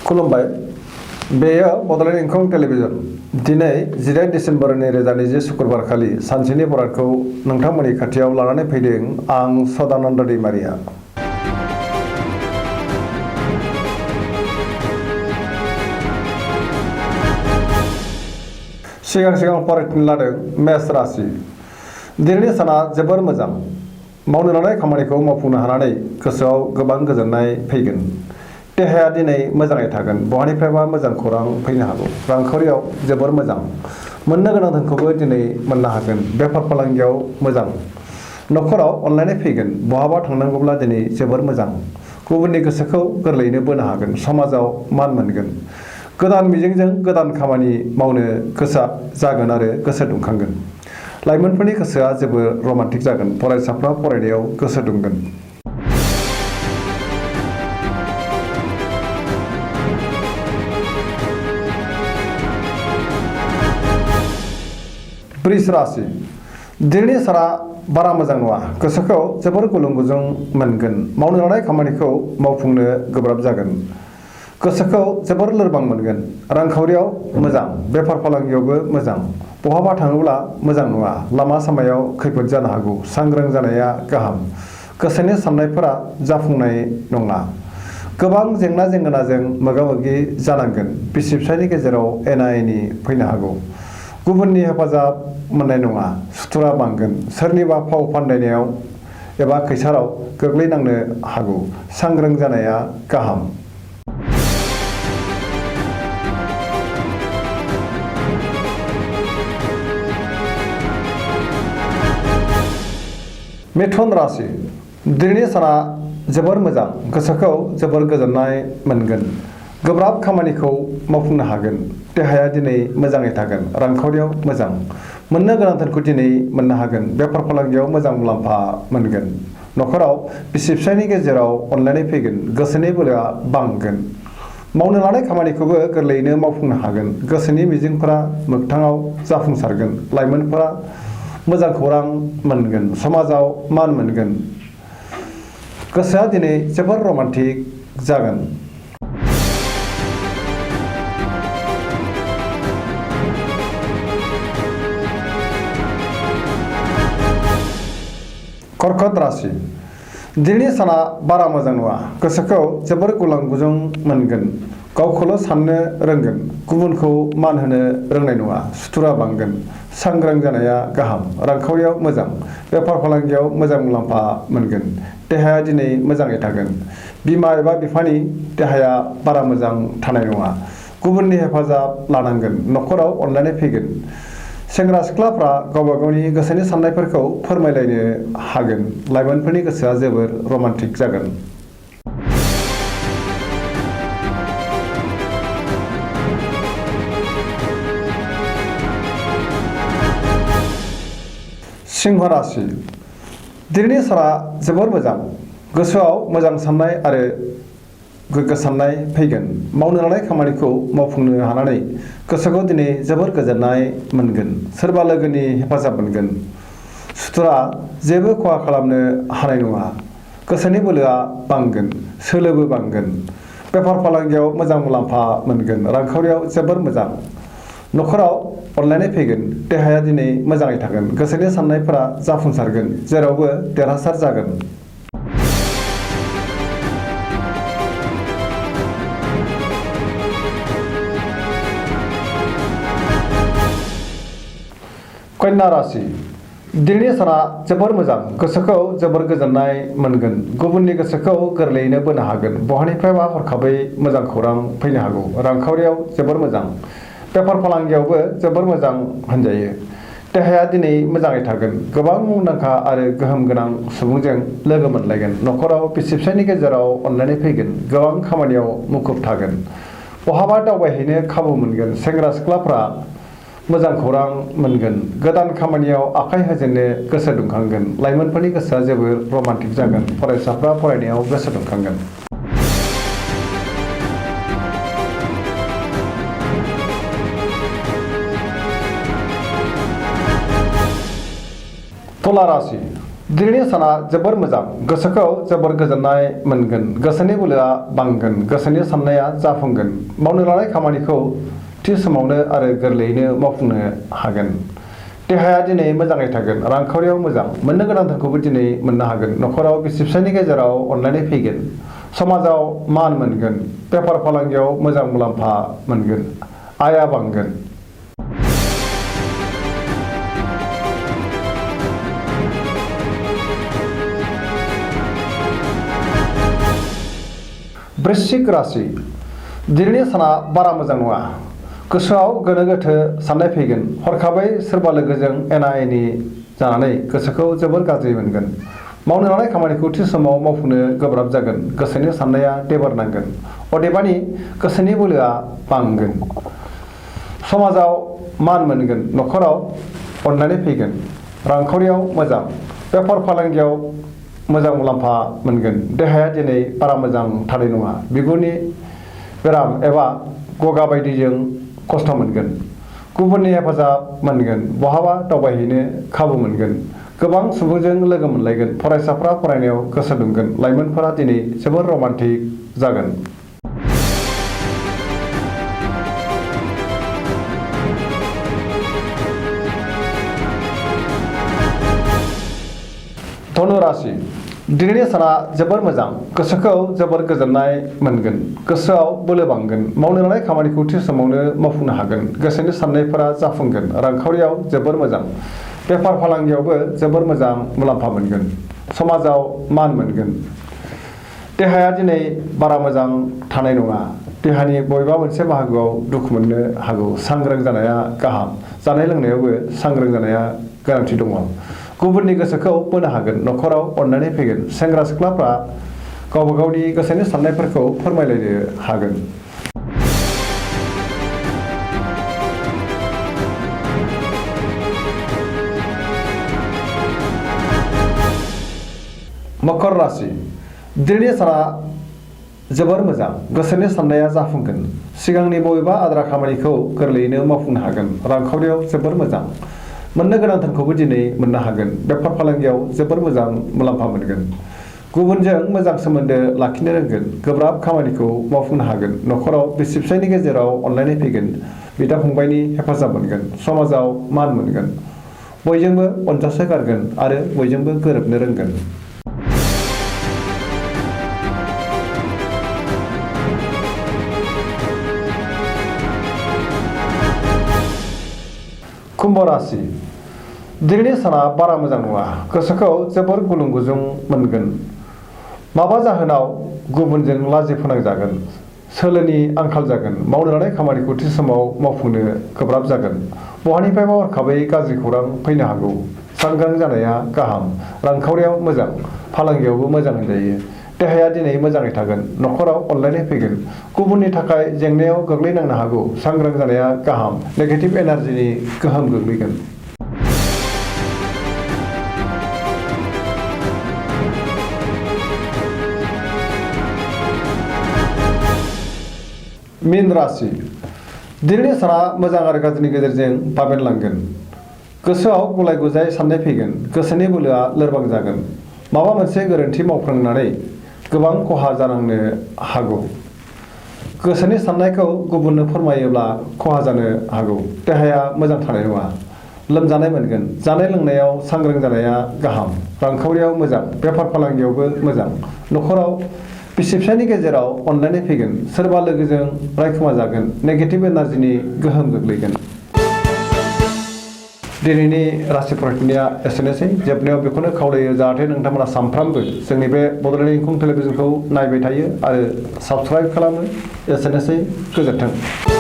खुलुमबाय बेयो बड'लेण्ड इंखं टेलिभिजन दिनै 18 डिसेम्बर 2020 शुक्रबार खालि सानसेनि बरादखौ नोंथांमोननि खाथियाव लानानै फैदों आं सदानन्द दैमारिया। सिगां फरायफिन लादों मेष राशि। दिनैनि साना जोबोर मोजां। मावनो लानाय खामानिखौ मावफुंनो हानानै गोसोआव गोबां गोजोननाय फैगोन। देहाया दिनै मोजाङै थागोन। बहानिफ्रायबा मोजां खौरां फैनो हागौ। रांखावरियाव जोबोर मोजां। मोननो गोनां धोनखौबो दिनै मोननो हागोन। बेफार फालांगियाव मोजां। न'खराव अनलायनाय फैगोन। बहाबा थांनांगौब्ला दिनै जोबोर मोजां। गुबुननि गोसोखौ गोरलैयैनो बोनो हागोन। समाजाव मान मोनगोन। गोदान मिजिंजों गोदान खामानि मावनो गोसो जागोन आरो गोसो दुंखांगोन। लाइमोनफोरनि गोसोआ जोबोर रमान्टिक जागोन। फरायसाफ्रा फरायनायाव गोसो दुंगोन। वृष राशि। दिनैनि साना बारा मोजां नङा। गोसोखौ जोबोर गुलुं गुजुं मोनगोन। मावनो लानाय खामानिखौ मावफुंनो गोब्राब जागोन। गोसोखौ जोबोर लोरबां मोनगोन। रांखावरियाव मोजां। बेफार फालांगियावबो मोजां। बहाबा थाङोब्ला मोजां नङा। लामा सामायाव खैफोद जानो हागौ। सांग्रां जानाया गाहाम। गोसोनि साननायफोरा जाफुंनाय नङा। गोबां जेंना जेंगोनाजों मोगा मोगि जानांगोन। बिसि फिसायनि गेजेराव एना एनि फैनो हागौ। गुबुननि हेफाजाब मोननाय नङा। सुथुरा बांगोन। सोरनिबा फाव फान्दायनायाव एबा खैसाराव गोग्लैनांनो हागौ। सांग्रां जानाया गाहाम। मिथुन राशि। दिनैनि साना जोबोर मोजां। गोसोखौ जोबोर गोजोननाय मोनगोन। गोब्राब खामानिखौ मावफुंनो हागोन। देहाया दिनै मोजाङै थागोन। रांखावरियाव मोजां। मोननो गोनां धोनखौ दिनै मोननो हागोन। बेफार फालांगियाव मोजां मुलाम्फा मोनगोन। न'खराव बिसि फिसायनि गेजेराव अनलायनाय फैगोन। गोसोनि बोलोआ बांगोन। मावनो लानाय खामानिखौबो गोरलैयैनो मावफुंनो हागोन। गोसोनि मिजिंफोरा मोगथाङाव जाफुंसारगोन। लाइमोनफोरा मोजां खौरां मोनगोन। समाजाव मान मोनगोन। गोसोआ दिनै जोबोर रमान्टिक जागोन। कर्कट राशि। दिनैनि साना बारा मोजां नङा। गोसोखौ जोबोर गुलुं गुजुं मोनगोन। गावखौल' साननो रोंगोन। गुबुनखौ मान होनो रोंनाय नङा। सुथुरा बांगोन। सांग्रां जानाया गाहाम। रांखावरियाव मोजां। बेफार फालांगियाव मोजां मुलाम्फा मोनगोन। देहाया दिनै मोजाङै थागोन। बिमा एबा बिफानि देहाया बारा मोजां थानाय नङा। गुबुननि हेफाजाब लानांगोन। न'खराव अनलायनाय फैगोन। सेंग्रा सिख्लाफ्रा गावबा गावनि गोसोनि साननायफोरखौ फोरमायलायनो हागोन। लाइमोनफोरनि गोसोआ जोबोर रमान्टिक जागोन। सिंह राशि। दिनैनि साना जोबोर मोजां। गोसोआव मोजां साननाय आरो गोग्गो साननाय फैगोन। मावनो लानाय खामानिखौ मावफुंनो हानानै गोसोखौ दिनै जोबोर गोजोननाय मोनगोन। सोरबा लोगोनि हेफाजाब मोनगोन। सुथुरा जेबो खहा खालामनो हानाय नङा। गोसोनि बोलोआ बांगोन। सोलोबो बांगोन। बेफार फालांगियाव मोजां मुलाम्फा मोनगोन। रांखावरियाव जोबोर मोजां। न'खराव अनलायनाय फैगोन। देहाया दिनै मोजाङै थागोन। गोसोनि साननायफोरा जाफुंसारगोन। जेरावबो देरहासार जागोन। कन्या राशि। दिनैनि साना जोबोर मोजां। गोसोखौ जोबोर गोजोननाय मोनगोन। गुबुननि गोसोखौ गोरलैयैनो बोनो हागोन। बहानिफ्रायबा हरखाबै मोजां खौरां फैनो हागौ। रांखावरियाव जोबोर मोजां। बेफार फालांगियावबो जोबोर मोजां होनजायो। देहाया दिनै मोजाङै थागोन। गोबां मुंदांखा आरो गोहोम गोनां सुबुंजों लोगो मोनलायगोन। न'खराव बिसि फिसायनि गेजेराव अनलायनाय फैगोन। गोबां खामानियाव मुखुब थागोन। बहाबा दावबायहैनो खाबु मोनगोन। सेंग्रा सिख्लाफ्रा मोजां खौरां मोनगोन। गोदान खामानियाव आखाइ होजेननो गोसो दुंखांगोन। लाइमोनफोरनि गोसोआ जोबोर रमान्टिक जागोन। फरायसाफ्रा फरायनायाव गोसो दुंखांगोन। तुला राशि। दिनैनि साना जोबोर मोजां गोसोखौ जोबोर गोजोननाय मोनगोन गोसोनि बोलोआ बांगोन गोसोनि साननाया जाफुंगोन मावनो लानाय खामानिखौ थि समावनो आरो गोरलैयैनो मावफुंनो हागोन देहाया दिनै मोजाङै थागोन रांखावरियाव मोजां मोननो गोनां धोनखौबो दिनै मोननो हागोन नखराव बिसि फिसायनि गेजेराव अनलायनाय फैगोन समाजाव मान मोनगोन बेफार फालांगियाव मोजां मुलाम्फा मोनगोन आया बांगोन वृश्चिक राशि दिनैनि साना बारा मोजां नङा गोसोआव गोनो गोथो साननाय फैगोन हरखाबै सोरबा लोगोजों एना एनि जानानै गोसोखौ जोबोर गाज्रि मोनगोन मावनो लानाय खामानिखौ थि समाव मावफुंनो गोब्राब जागोन गोसोनि साननाया देबार नांगोन अदेबानि गोसोनि बोलोआ बांगोन समाजाव मान मोनगोन नखराव अनलायनाय फैगोन रांखावरियाव मोजां बेफार फालांगियाव मोजां मुलाम्फा मोनगोन देहाया दिनै बारा मोजां थानाय नङा बिगुरनि बेराम एबा गगा बायदिजों खस्थ' मोनगोन गुबुननि हेफाजाब मोनगोन बहाबा दावबायहैनो खाबु मोनगोन गोबां सुबुंजों लोगो मोनलायगोन फरायसाफ्रा फरायनायाव गोसो दुंगोन लाइमोनफोरा दिनै जोबोर रमान्टिक जागोन धनु राशि दिनैनि साना जोबोर मोजां गोसोखौ जोबोर गोजोननाय मोनगोन गोसोआव बोलो बांगोन मावनो लानाय खामानिखौ थि समावनो मावफुंनो हागोन गोसोनि साननायफोरा जाफुंगोन रांखावरियाव जोबोर मोजां बेफार फालांगियावबो जोबोर मोजां मुलाम्फा मोनगोन समाजाव मान मोनगोन देहाया दिनै बारा मोजां थानाय नङा देहानि बबेबा मोनसे बाहागोआव दुखु मोननो हागौ सांग्रां जानाया गाहाम जानाय लोंनायावबो सांग्रां जानाया गोनांथि दङ गुबुननि गोसोखौ बोनो हागोन नखराव अननानै फैगोन सेंग्रा सिख्लाफ्रा गावबा गावनि गोसोनि साननायफोरखौ फोरमायलायनो हागोन मकर राशि दिनैनि साना जोबोर मोजां गोसोनि साननाया जाफुंगोन सिगांनि बबेबा आद्रा खामानिखौ गोरलैयैनो मावफुंनो हागोन रांखावरियाव जोबोर मोजां मोननो गोनां धोनखौबो दिनै मोननो हागोन बेफार फालांगियाव जोबोर मोजां मुलाम्फा मोनगोन गुबुनजों मोजां सोमोन्दो लाखिनो रोंगोन गोब्राब खामानिखौ मावफुंनो हागोन नखराव बिसि फिसायनि गेजेराव अनलायनाय फैगोन बिदा फंबायनि हेफाजाब मोनगोन समाजाव मान मोनगोन बयजोंबो अनजासायगारगोन आरो बयजोंबो गोरोबनो रोंगोन कुम्भ राशि दिनैनि साना बारा मोजां नङा गोसोखौ जोबोर गुलुं गुजुं मोनगोन माबा जाहोनाव गुबुनजों लाजि फोनांजागोन सोलोनि आंखाल जागोन मावनो लानाय खामानिखौ थि समाव मावफुंनो गोब्राब जागोन बहानिफ्रायबा हरखाबै गाज्रि खौरां फैनो हागौ सांग्रां जानाया गाहाम रांखावरियाव मोजां फालांगियावबो मोजां होनजायो देहाया दिनै मोजाङै थागोन नखराव अनलायनाय फैगोन गुबुननि थाखाय जेंनायाव गोग्लैनांनो हागौ सांग्रां जानाया गाहाम नेगेटिभ एनार्जिनि गोहोम गोग्लैगोन मीन राशि दिनैनि साना मोजां आरो गाज्रिनि गेजेरजों बाबेनलांगोन गोसोआव गुलाय गुजाय साननाय फैगोन गोसोनि बोलोआ लोरबां जागोन माबा मोनसे गोरोन्थि मावफ्लांनानै गोबां खहा जानांनो हागौ गोसोनि साननायखौ गुबुननो फोरमायोब्ला खहा जानो हागौ देहाया मोजां थानाय नङा लोमजानाय मोनगोन जानाय लोंनायाव सांग्रां जानाया गाहाम रांखावरियाव मोजां बेफार फालांगियावबो मोजां नखराव बिसि फिसायनि गेजेराव अनलायनाय फैगोन सोरबा लोगोजों रायखुमा जागोन नेगेटिभ एनार्जिनि गोहोम गोग्लैगोन दिनैनि राशि फरायनाया एसेनोसै जोबनायाव बेखौनो खावलायो जाहाथे नोंथांमोना सानफ्रामबो जोंनि बे बड'लेण्ड इंखं टेलिभिजनखौ नायबाय थायो आरो साबस्क्राइब खालामो एसेनोसै गोजोन्थों